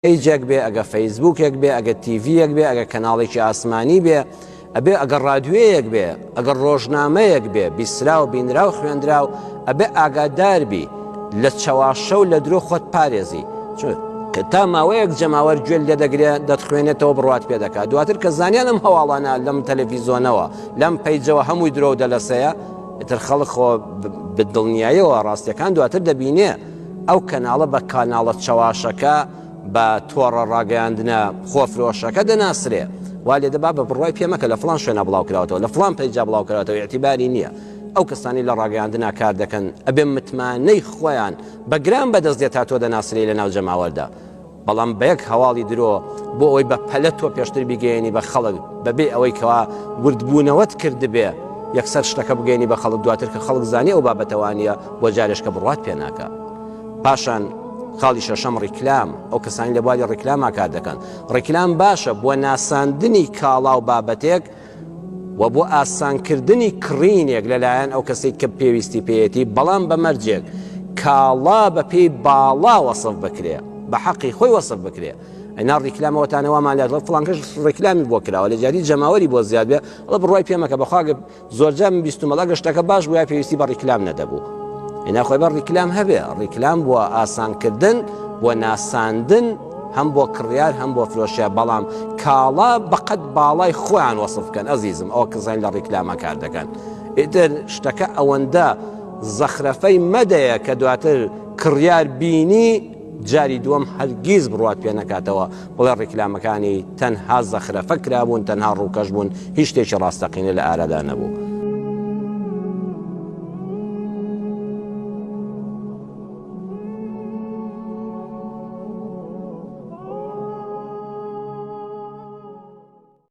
پەیجێک بێ، ئەگەر فەیسبووکێک بێ، ئەگەر تیڤییەک بێ، ئەگەر کەناڵێکی ئاسمانی بێ، ئەبێ ئەگەر ڕادیۆیەک بێ، ئەگەر ڕۆژنامەیەک بێ، بیستراو، بینراو، خوێندراو، ئەبێ ئاگادار بی لە چەواشە و لە درۆ خۆت پارێزی. چونکە تا ماوەیەک جەماوەر گوێت لێ دەگرێ، دەتخوێنێتەوە، بڕوات پێ دەکات. دواتر کە زانیان ئەم هەواڵانە لەم تەلەفیزۆنەوە، لەم پەیجەوە هەمووی درۆ و دەلەسەیە، ئیتر خەڵک خۆ بە دڵنیایەوە ڕاستیەکان دواتر دەبینێ. ئەو کەناڵە بە کاناڵە چەواشەکە بە تۆڕە ڕاگەیاندنە خۆفرۆشەکە دەناسرێ وا لێدە بابە بڕوای پێ مەکە لە فڵان شوێنا بڵاو کراوەتەوە لە فڵان پەیجا بڵاو کراوەتەوە ئیعتیباری نییە ئەو کەسانی لە ڕاگەیاندنا کار دەکەن ئەبێ متمانەی خۆیان بە گران بەدەست دێت تا تۆ دەناسرێی لە ناو جەماوەردا بەڵام بە یەک هەواڵی درۆ بۆ ئەوەی بە پەلە تۆ پێشتر بیگەیەنی بە خەڵک بەبێ ئەوەی کەوا وردبوونەوەت کردبێ یەکسەر شتەکە بگەیەنی بە خەڵک دواتر کە خەڵک زانی ئەو بابەتە وانیە بۆ جارێش کە بڕوات پێ ناکا. پاشان خاڵی شەشەم ڕیکلام، ئەو کەسانی لە بواری ڕیکلاما کار دەکەن ڕیکلام باشە بۆ ناساندنی کاڵا و بابەتێک و بۆ ئاسانکردنی کڕینێک لەلایەن ئەو کەسەی کە پێویستی پێیەتی، بەڵام بە مەرجێک کاڵا بە پێی باڵا وەسف بکرێ، بە حەقی خۆی وەسف بکرێ. ئەینا ڕیکلام ئەوەتانە وامان لات فڵان کەس ڕیکلامی بۆ کراوە لە جیاتی جەماوەری بۆ زیاد بێ، ئەڵێ بڕوای پێ مەکە بەخوا گەر زۆرجار من بیستومە ئەگەر شتەکە باش بووە پێویستی بە ڕیکلام نەدەبوو. ئینا خۆی بە ڕیکلام هەبێ، ڕیکلام بۆ ئاسانکردن، بۆ ناساندن، هەم بۆ کڕیار هەم بۆ فرۆشیار، بەڵام کاڵا بەقەد باڵای خۆیان وەسف بکەن ئەزیزم، ئەوە کەسانی لە ڕیکلاما کار دەکەن. ئیتر شتەکە ئەوەندە زەخرەفەی مەدەیە کە دواتر کڕیار بینی جاری دووەم هەرگیز بڕوات پێ نەکاتەوە بڵێ ڕیکلامەکانی تەنها زەخرەفە کرابوون تەنها ڕووکەش بوون هیچ شتێکی ڕاستەقینە لە ئارادا نەبوو.